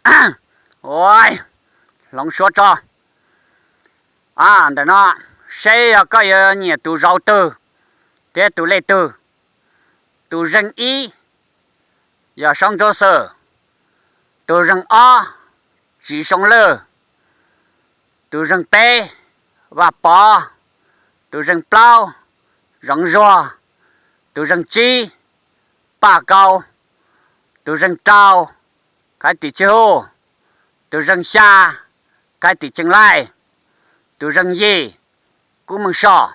Ua, hloov suab tso. Ntawm no, seb yog koj yuav nyiam tus zauv twg thiab tus lej twg. Tus zeeg ib yog Soob Ntsuab Xwm, tus zeeg ob Tsis Soob Lwj, tus zeeg peb Vaj Pov, tus zeeg plaub Zoov Zuag, tus zeeg tsib Paj Kau, tus zeeg rau Kaiv Tim Tswj Huj, tus zeeg xya Kaiv Tim Ceeb Laij, tus zeeg yim Kub Meej Soj.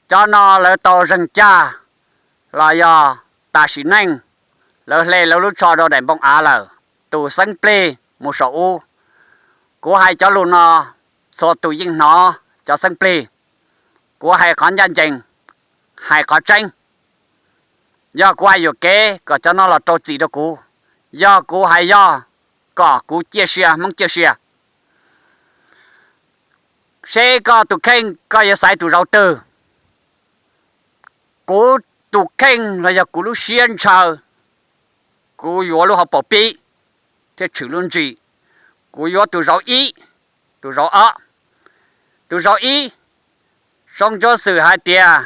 Cov no lawv tau zeeg caj los yog tas sim neej, lawv hle lawv lub tsho rau daim npoo av lawm, tus xeeb plig mus saum ub. Kuv hais cov lus no, txhua tus yeej hnov cov xeeb plig. Kuv hais qhov ncaj ncees, hais qhov tseeb. Yog kuv hais yuam kev kom cov no los rau txim rau kuv. Yog kuv hais yog kom kuv ciaj sia, Hmoob ciaj sia. Seb koj tus kheej koj yuav xaiv tus zauv twg. Kuv tus kheej los yog kuv lub siab ntshaw, kuv yuav lub hauv paus pib thiab tshwm lub ntsis, kuv yuav tus zauv ib, tus zauv ob. Tus zauv ib, Soob Ntsuab Xwm hais tias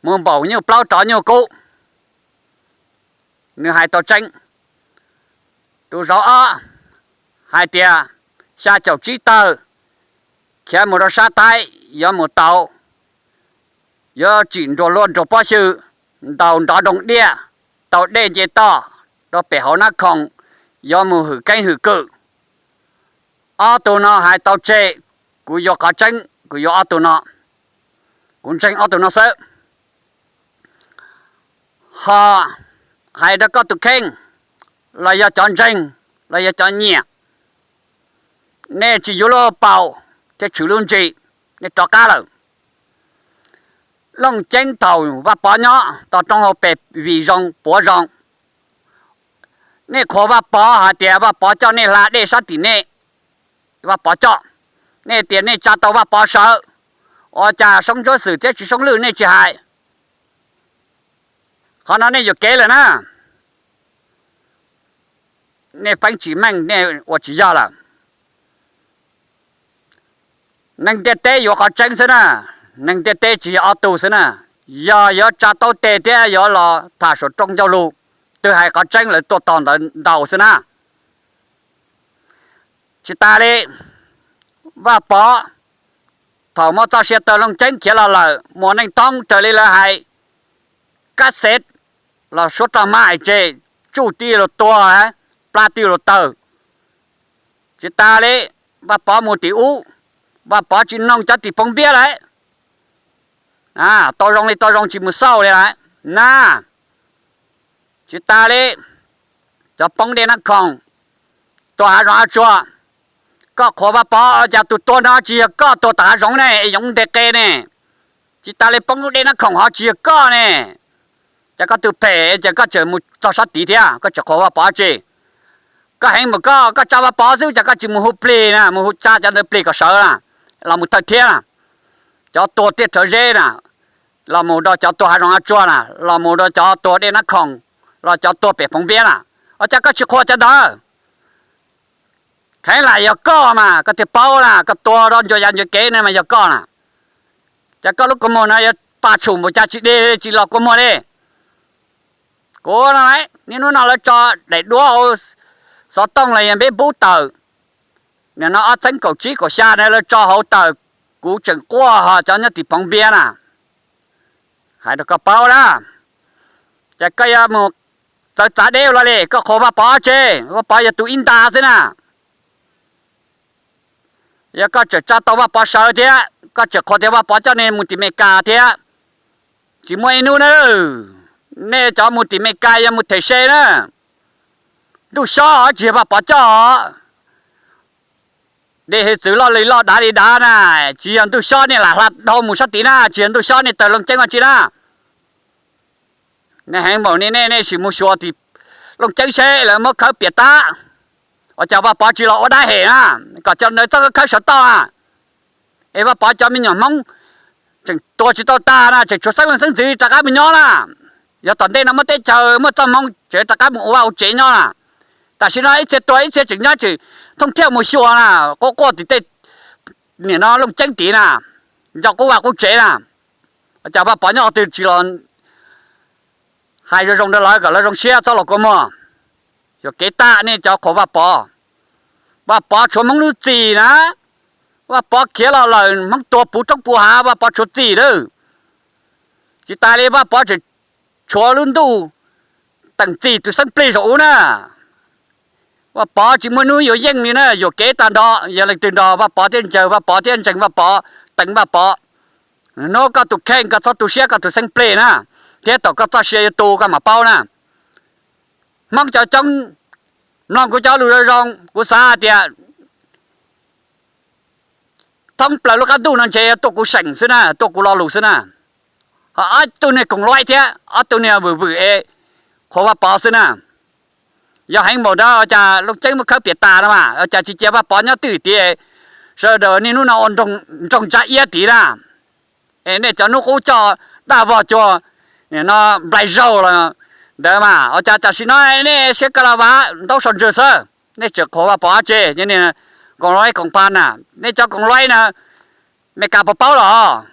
mus npaum nyuj plaub rov nyuj kub, nws hais tau tseeb. Tus zauv ob hais tias xya caum tsib tawg khiav mus rau sab taib yuav mus tau, yuav tsim nruas luaj nruas pob xyw, ntaus nrov nroo diaj, tau dej nce toj rau pem hauv Nab Khoom, yuav mus hwm keeb hwm kwm. Ob tug no hais tau tseg, kuv yuav qhov tseeb, kuv yuav ob tug no. Kuv ntseeg ob tug no xwb. Ho hais rau koj tus kheej los yog cov ntseeg los yog cov nyiam, nej tsis yuav lub paus thiab tshwm lub ntsis, nej rov qab lawm. Looj Ceeb thaum Vaj Pov nyob tau roob hauv pes vim zoo puav zoo, nej qhuas Vaj Pov hais tias Vaj Pov coj nej hla dej sab tim nej, Vaj Pov coj, nej tias nej tsa tau Vaj Pov sawv, ua cas Soob Ntsuab Xwm thiab Tsis Soob Lwj nej tsis hais? Qhov no nej yuam kev lawm na. Nej feeb tsis meej, nej ua tsis yog lawm. Neeg ntiaj teb yuav qhov tseeb xwb na, neeg ntiaj teb tsis yog ob tug xwb na. Yog yuav tsa taub teg thiab yuav los tham saum rooj ncauj lus, twg hais qhov tseeb lawv tuaj tos ntawd ntau xwb na. Tsis tas li, Vaj Pov thaum muab txoj sia tawg Looj Ceeb khiav los lawm, muaj neej thoob raws li lawv hais, kab xev los suab roj hmab hais tseg, tsuj twb yuav luag tuag, plab twb yuav luag tawg. Tsis tas li, Vaj Pov mus tim ub, Vaj Pov tsis noog cov tim Phoov Npiab lawm, tau zoo li tau zoo tsis mus xauj li lawm na. Tsis tas li, cov poob dej Nab Khoom, tuag hav zoov hav tsuag, koj qhuas Vaj Pov cas tus tuag no tsis yog koj tuag tom hav zoov ne, yoov nteg qe ne? Tsis tas li poob lub dej Nab Khoom ho tsis yog koj ne? Cas koj tus phem ces koj tseem mus txog sab tid thiab koj tseem qhuas Vaj Pov tsi? Koj heev mus koj, koj tsa Vaj Pov xwb cas koj tsis mus hu plig na, mus hu tsa cov ntawd plig kom sawv na, los mus thawj thiab na, cov tuag tiaj rhawv zeb na, los mus rau cov tuag hav zoov hav tsuag na, los mus rau cov tuag dej Nab Khoom, los cov tuag pem Phoov Npiab na, ua cas koj tsis qhuas cov ntawd? Kheev lam yog koj mas koj thiaj paub na, koj tuag rau ncua yav ncua kev ne mas yog koj na. Cas koj lub kua muag no yuav paj tshum npaum cas tsis dig tsis los kua muag li? Kuv no, niaj hnub no lawv tso daim duab hauv xov tooj los yog npeb pub tawm, nim no ob txhiab kaum tsib kaum xya na lawv tso hauv tawm, kuv tseem quaj ho cov nyob tim Phoov Npiab na. Hais rau koj paub na, ces koj yuav mus txawv txav deb ua luaj li, koj qhuas Vaj Pov tsi? Vaj Pov yog tus ib nta xwb na. Yog koj tseem tsa tau Vaj Pov sawv thiab koj tseem qhuas tias Vaj Pov coj nej mus tim Meskas thiab, tsis muaj ib hnub na, nej cov mus tim Meskas yog mus them se na. Ntuj Xyob tsis yog Vaj Pov coj os. Dej hiav txwv loj li loj dav li dav na, tsis yog Ntuj Xyob nej lam hla dhau mus sab tid na, tsis yog Ntuj Xyob nej tawg Looj Ceeb ua tsi na. Nej heev npaum li nej, nej sim mus xyuas tim Looj Ceeb seb lawv muab khawb piam tab, ua cas Vaj Pov tsis los ua dab hem na, kom cov ntawd txhob khawb sawv toj na. Es Vaj Pov cov me nyuam Hmoob tseem tuag tsis tau tag na, tseem tshuav xeeb leej xeeb ntxwv rov qab mus nyob na. Yog tom ntej no muaj teb chaws muaj txoj hmoo tseem rov qab mus ua vaj ua tsev nyob na. Tam sim no ib txhia tuag ib txhia tseem nyob tseem thooj thiaj mus xyuas na, quaj quaj tim tej, nim no Looj Ceeb tid na, nco qub vaj qub tsev na. Cas Vaj Pov nyob qhov twg tsis los hais zoo zoo rau lawv kom lawv zoo siab txhob los kua muag. Yuam kev tag nej cov qhuas Vaj Pov. Vaj Pov tshuav Hmoob lub txim na. Vaj Pov khiav los lawm Hmoob tuag puv roob puv hav Vaj Pov tshuav txim lawm. Tsis tas li Vaj Pov tseem tshuav lub ntuj teem txim tus xeeb plig zaum ub na. Vaj Pov tsis muaj hnub yuav yeej li na, yuam kev tag nrho. Yog leej twg nrog Vaj Pov thiab ncaws Vaj Pov thiab ntseeg Vaj Pov, teem Vaj Pov, hnub koj tus kheej koj txhob tu siab koj tus xeeb plig na, thiab thaum koj txoj sia yuav tu koj mam paub na. Hmoob cov coob, mloog kuv cov lus zoo zoo, kuv xav hais tias thoob plaws lub qab ntuj no ntshe tuaj kuv seem xwb na, tuaj kuv lo lus xwb na. Ho ob tug niag koom luaib thiab ob tug niag vwm vwm es qhuas Vaj Pov xwb na. Yog heev npaum ntawd ua cas Looj Ceeb muab khawb piam tas no mas ua cas tsis cia Vaj Pov nyob twj ywm tid, sawv daws niaj hnub no ua nroog ntsa iab tid na. Es nej cov hnub qub coj daj vog cuag no nplai zaug los ntawd mas ua cas tam sim no nej siab kawg los vav ntaub sau ntswg xwb, nej tseem qhuas Vaj Pov tse. Koom luaib koom pa na, nej cov koom luaib na, Meskas puas paub los?